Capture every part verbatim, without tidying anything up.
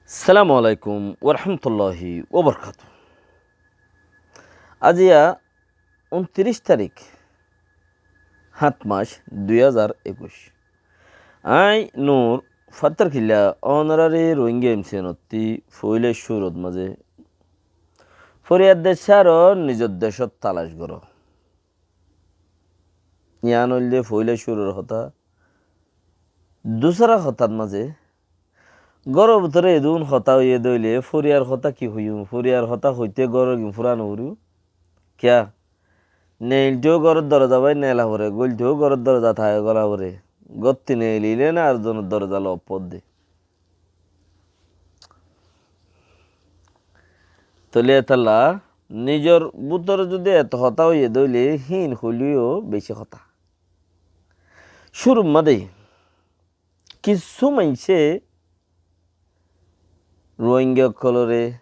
Assalamu alaikum warahmatulláhi wabarakátuhu. Aijja untiric tarík, háñt mac, dui házar ekuic. Aññí Nur Fattarkilla, ónorari Rohingya M C N ottú foóila cúrut mazé foriyad de cáror nizor decót talac goró. Yián óilde foóila cúrur hotá. Dusára hotát mazé, góror bútore edún hotá óiye dé óile, foriyar hotá ki hoiyúm? Foriyar hotá hoité góror gín fúra no foribó. Kiyá? Neil tó góror doroza bái nela foré, góil tó góror doroza táke góla foré. Gótti neil ilé na ar zonor doroza lof foddé. Tóile etalla nizor bútore zudi eto hotá óiye dé óile, híin hoilé yó beci hotá. Cúrur mazé kissú maincé Rohingya ókkolore,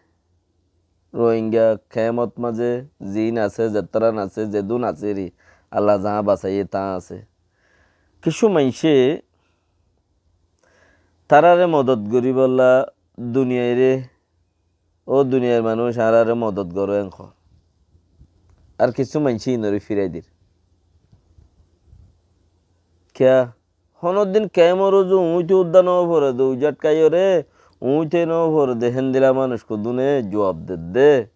Rohingya kemot mazé ziín asé, zettóran asé, zedún asé ri, Allah zaáñ basaiyé taáñ asé. Kissú maincé taráre modot goríbolla duniyaire, ó duniyair manúic, añáráre modot goró en hoó. Ar kissú maincé inoré firai dir. Kiyá? Honóddin kemor uzu uñíte uddá no foré dé, uzu atkáiyoré uñíte no foré dé, héndilla manúic hodúne juab dedde.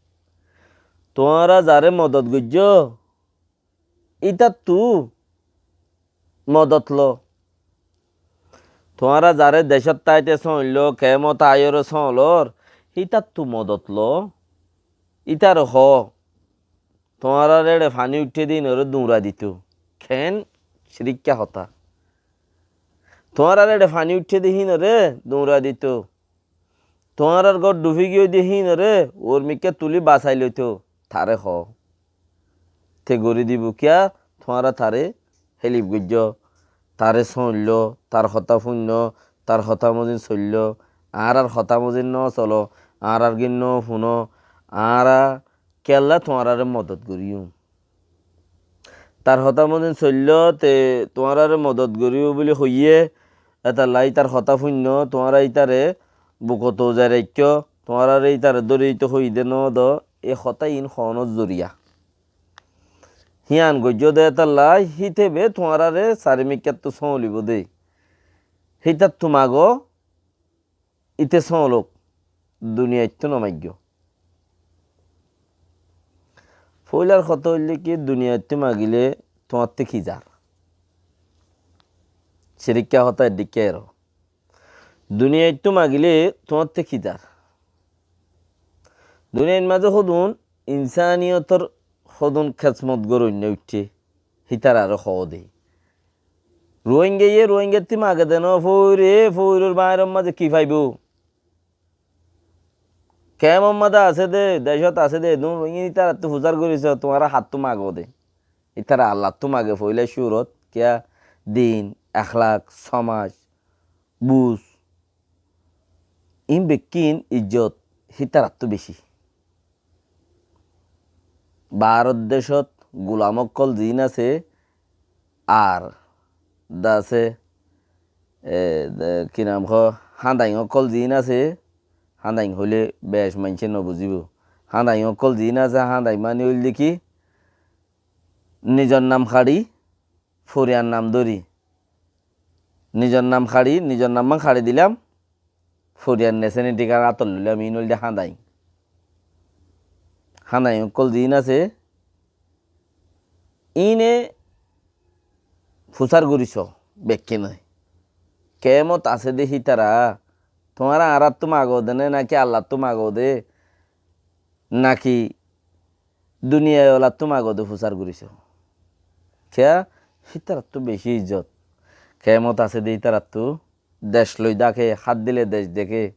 Tuáñra zaré modot goijjó, ítattu modot lo. Tuáñra zaré decót táite sóoñilló, kemot aiyóre sóoñlor, hítattu modot lo. Ítare hoó, tuáñrar éçe faní uiththé dé híinoré duñra dito. Keén cirikká hotá. Tuáñrar éçe faní uiththé dé híinoré duñra dito. Tuáñrar gór dhufi giyói dé híinoré uormikká tulí basai loito, taré hoó. Te gorí dibou kiyá? Tuáñra taré hélif goijjó. Taré sóoñilló, tar hotá fúinno, tar hotá mozin soilló. Añárar hotá mozin no solo, añárar gín no fúno. Añára kiyólla tuáñráre modot goríyum? Tar hotá mozin soilló, te tuáñráre modot goríyum buli hoiyé, etalla ítar hotá fúinno, tuáñra ítare bukot uzai raikkó, tuáñráre ítare dóri óito hoiyé dé no do, e hotá iín hoónor zoriya. Hían goijjó dé etalla, hítebe tuáñráre sarimikkáttú sóoñlibóu dé. Hítattu magó, íte sóoñlouk, duniyaittú no maiggó. Foóilar hotá óilde ki, duniyaittú magilé tuáñtté ki zar? Cirikká hotá eddikká eró. Duniyaittú magilé tuáñtté ki zar? Duniyair mazé hodún insániyotor hodún kesmot goróinna uiththé, hítararé hoó dé. Ruáingaye Ruáingattú mage dé no, foóire, foóiror báñiror mazé ki faibóu? Kemor mazé asé dé, decót asé dé, edún Ruáinga ítarattú fusár goríso, tuáñra hattú mago dé. Ítara Allattú mage foóila cúrot, kiyá? Din, ekhlak, somac, buz. Iín bekkín ijjot hítarattú bicí. Bárot decót gulam ókkol ziín asé, ar de asé, e, de, ki nam hoó, háñdain ókkol ziín asé, háñdain hoilé bec maincé no buzíbou. Háñdain ókkol ziín asé, háñdain mani óilde ki, nizor nam haçi, foriyar nam dóri. Nizor nam haçi, nizor nam mán haçi dilam, foriyar neseniti gán átot loilam, iín óilde háñdain. Háñdain ókkol ziín asé, iíne fusár goríso bekkíne. Kemot asé dé hítara, tuáñra añáráttu mago dé né, náki Allattú mago dé, náki duniyai olattú mago dé fusár goríso. Kiyá? Hítarattú bicí ijjot. Kemot asé dé hítarattú dec loi dáke, hát dile dec deké,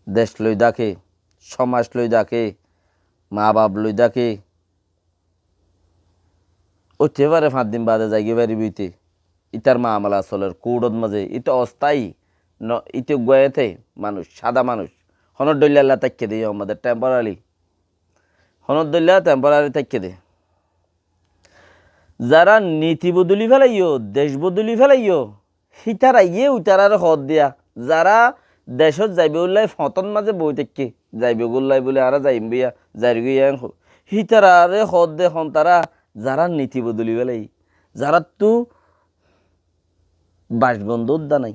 dec loi dáke, somac loi dáke, maa baf loi dáke. Óite fare fañs din bade zaigói faribóu íte. Ítar mamala soler kuçot mazé, íte ostáyi no, íte guáñte manúic, sáda manúic. Honó dhoilla táikke dé yó mazé temporary. Honó dhoilla temporary táikke dé. Zará niti bodoli félaiyó, dec bodoli félaiyó, hítara yé uitararé hoóddiya. Zará decót zaibólla foñtót mazé boi táikke, zaibólla bóli añára zaiyum bóliya, zairgói yían hoó. Hítararé hoódde hon tará, zará niti bodoli félaiye, zaráttu bac gondó uddá nái.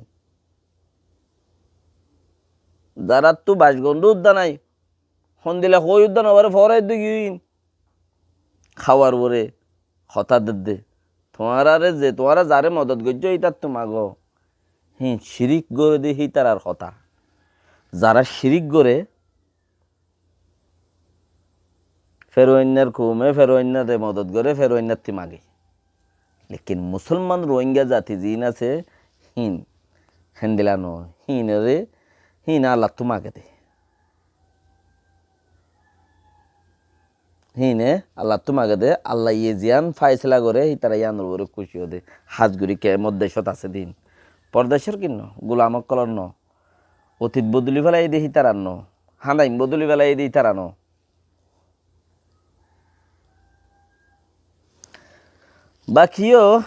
Zaráttu bac gondó uddá nái. Hondila hoói uddá nofaré foórai dé giyóin. Háwar uore hotá dedde. Tuáñráre ze, tuáñra zaré modot goijjó, ítattu magó. Híin cirík goré dé hítarar hotá. Zará cirík goré, feroinnar koume feroinnare modot goré, feroinnattú mage. Lekin Musolman Rohingya zati ziín asé, híin héndila noó, híinore, híine Allattú mage dé. Híine Allattú mage dé, Allaye ziyán faisala goré, hítara yíanor uore kúci ó dé. Hás gorí kemot decót asé dé híin. Pordecór ki noó, gulam ókkolor noó. Otit bodoli félaiye dé hítarar noó. Hánaim bodoli félaiye dé hítarar noó. Baki yó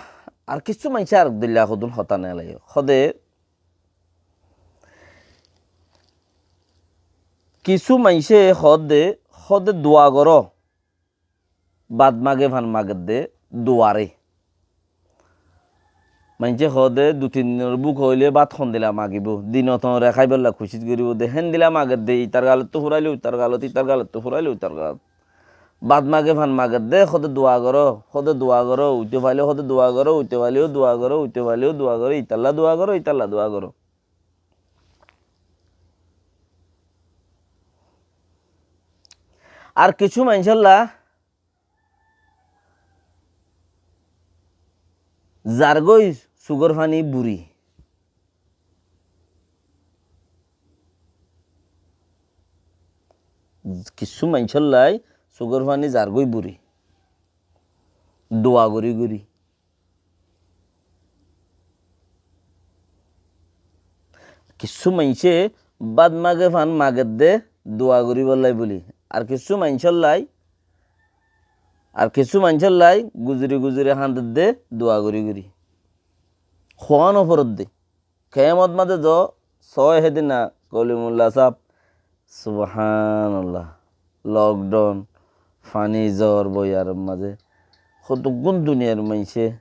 ar kissú maincé ar dilla hodún hotá neelaiyo. Hode kissú maincé hode, hode dua goró. Bát mage fán magedde duare. Maincé hoóde, dui tin dinor búk óile bát hondila magibóu, dinot oñre háibolla kucíc goríbou dé, héndila magedde, itar galottú furailé uitar galot, itar galottú furailé uitar galot. Bát mage fán magedde, hoóde dua goró, hoóde dua goró, uite failé hoóde dua goró, uite failé yó dua goró, uite failé yó dua goró, italla dua goró, italla dua goró. Ar kissú maincólla zargói sugór faní buri. Kissú maincóllai sugór faní zargói buri. Dua gorí gorí. Kissú maincé bát mage fán magedde dua goríbollai buli. Ar kissú maincóllai, ar kissú maincóllai guzuri guzuri hañdedde dua gorí gorí. Hoóno foredde. Kemot mazé zo sói hédina Kolimulla sáb, subhánallah, lockdown, faní zor boiyaror mazé, hotuggún duniyar maincé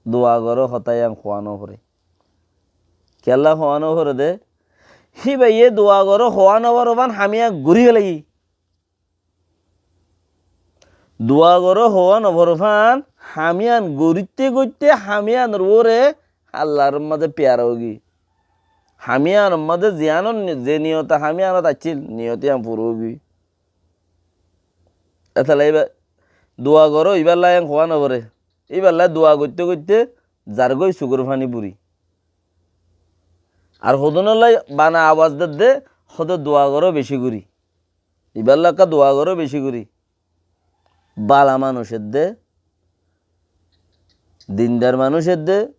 dua goró hotá yían hoóa nofore. Kiyólla hoóa nofore dé? Híbaye dua goró hoóa nofore fán hamiya gorí félaiye. Dua goró hoóa noforé fán, hamiyan gorítte goitté hamiyanor uore Allar mazé piyara óigiyói. Hamiyanor mazé ziyánor ni-, ze niyot hamiyanot accíl, niyot yían fura óigiyói. Étella íba dua goró, íballa yían hoóa noforé. Íballa dua goitté goitté zargói sugór faní buri. Ar hodúnolla bana awaz dedde, hóde dua goró bicí gorí. Ibálla ekká dua goró bicí gorí. Bála manúic edde, dindar manúic edde,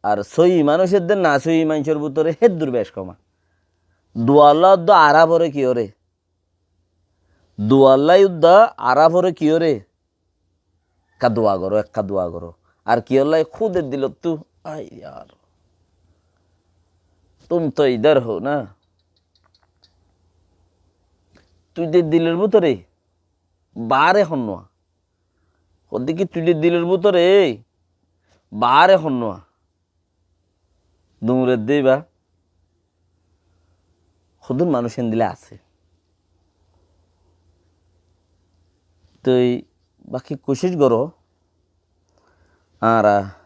ar sóiyi manúic edde, nasóiyi maincór bútore héddur bec koma. Dualla udda ará foré kiyóre? Dualla udda ará foré kiyóre? Ekká dua goró, ekká dua goró. Ar kiyólla húde dilottú, ai yar, tum to idhar ho na. Tui de dilor bútore baáre honnúa. Hódde ki tui de dilor bútore baáre honnúa. Duñr edde íba. Hodún manúic endilla asé. Toi baki kucíc goró, añára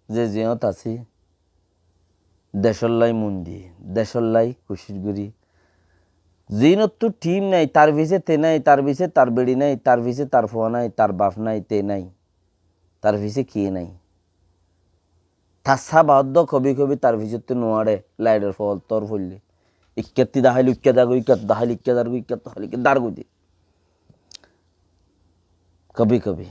ze ziyót así, decóllai mon di, decóllai kucíc gorí. Ziínottú thím nai, tar fisé te nai, tar fisé tar beçi nai, tar fisé tar fua nai, tar baf nai, te nai, tar fisé kiyé nai. Tar sába óddo kobi kobi tar fisóttu nuáçe, laitor fool tor foillé. Ikkátti daháile ikká zargói, ikkátti daháile ikká zargói, ikkátti daháile ikká zargói de. Kobi kobi.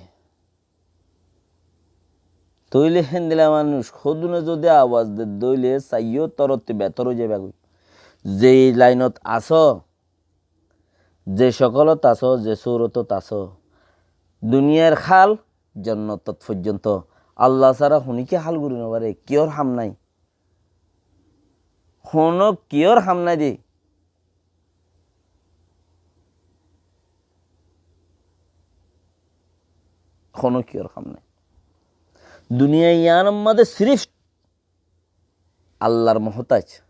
Tóile héndilla manúic hodúne zodi awaz dedde óile saiyó torottú betor ói zaibagói. Ze lainot asó, ze cókolot asó, ze súrotot asó, duniyair hál jonnotot foijjonto Allah sára honíkka hál gorí nofaré, kiyór ham nái. Honó kiyór ham nái de. Honó kiyór ham nái. Duniya yiánor mazé sirif Allar muhtáj.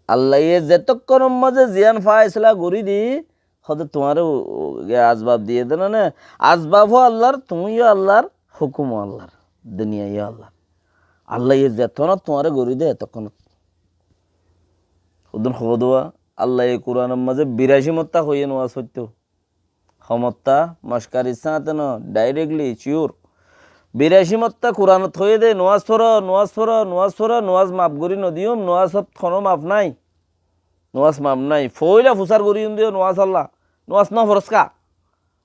Allaye zetókkonor mazé ziyán fáisela gorí di, hóde tuáñre u-, u-, e asbab diyé de na ne, asbab ó Allar, tuñí yó Allar, hukum ó Allar, duniya yó Allar. Allaye zetóna tuáñre gorí de etókkonot. Hodún hoóduwa, Allaye Kuranor mazé birací motta hoiyé nuwás foittó. Homotta, mockari sáñte no, directly, sure. Birací motta Kuranot hoiyé de, nuwás foró, nuwás foró, nuwás foró, nuwás maf gorí nodiyum, nuwásot honó maf nái. Nuwás maf nái. Foóila fusár gorí yum de, nuwás Allah. Nuwás no foros ká.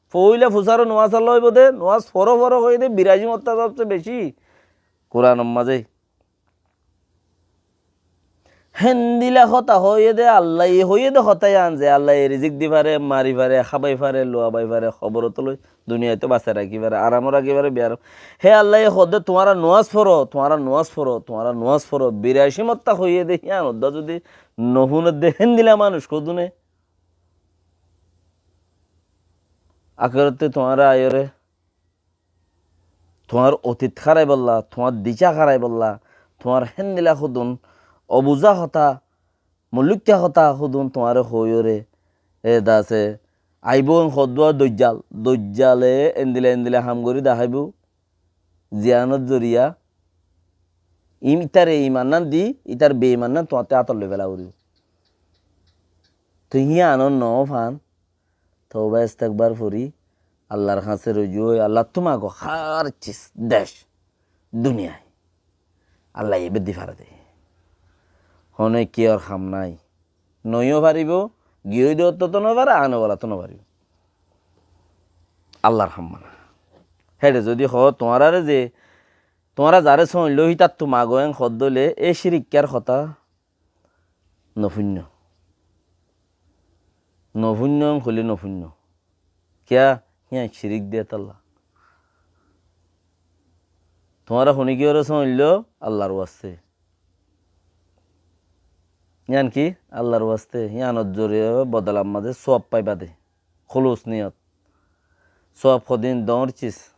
Foóila fusár ó nuwás Allah óibo de, nuwás foró foró hoiyé de, birací motta sobse beci. Kuranor mazé. Héndila hotá hoiyé de, Allaye hoiyé de hotá yián ze Allaye rizik di fare, mari fare, hábai fare, luwabai fare, hoborot loi, duniyait basai rakí fare, aramot rakí fare, biyaram. Hé Allaye hoó de tuáñra nuwás foró, tuáñra nuwás foró, tuáñra nuwás foró, birací motta hoiyé de, yián odda zodi no fúne de, héndila manúic hodún e akérotte tuáñra aiyóre. Tuáñr otit háraibólla, tuáñr dicá háraibólla, tuáñr héndila hodún obuzá hotá, mulúikka hotá hodún tuáñre hoóiyoré, e dase, aibó en hoddúa doijjal, doijjale endila endila ham gorí deháibou, ziyanor zoriya, im-, ítare imannan di, ítar beimannan tuáñtte átot loi fela foribóu. Tui híyan noó fán, Touba istekbar fori, Allar hañsé ruju ói, Allattú mago hár cis, dec, duniyai. Allaye beddi fare de. Hone kiyór ham nái. Noiyó faribó, giyói de ottóto no fare, ane walattú no faribó. Allar ham mana. Héçe zodi hoó, tuáñrare ze, tuáñra zare sóoñilló hítattú mago en hoddóile, e círikkar hotá, Nofúinno. Nofúinno hoilé nofúinno. Kiyá? Híyan cirík de tálla. Tuáñra honikiyóre sóoñilló Allar waste. Híyan ki? Allar waste. Híyanor zoriya bodolar mazé sóab faiba de. Hólus niyot. Sóab hodin doóñr cis.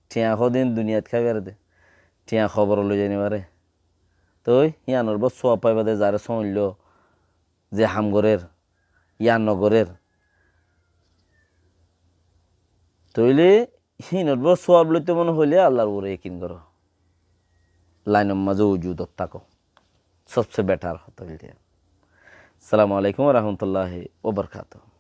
Thiañ hodin duniyait hái fare de. Thiañ hoborot loi zai no fare. Toi híyanor bóut sóab faiba de zare sóoñilló, ze ham gorér, yían no gorér. Toile híinor bóut sóab loito mone hoilé Allar uore yakin goró. Lainor mazé ujudot táko. Sobse betar hotá hoilde. Assalamu alaikum wa rahmatullahi wa barakatuhu.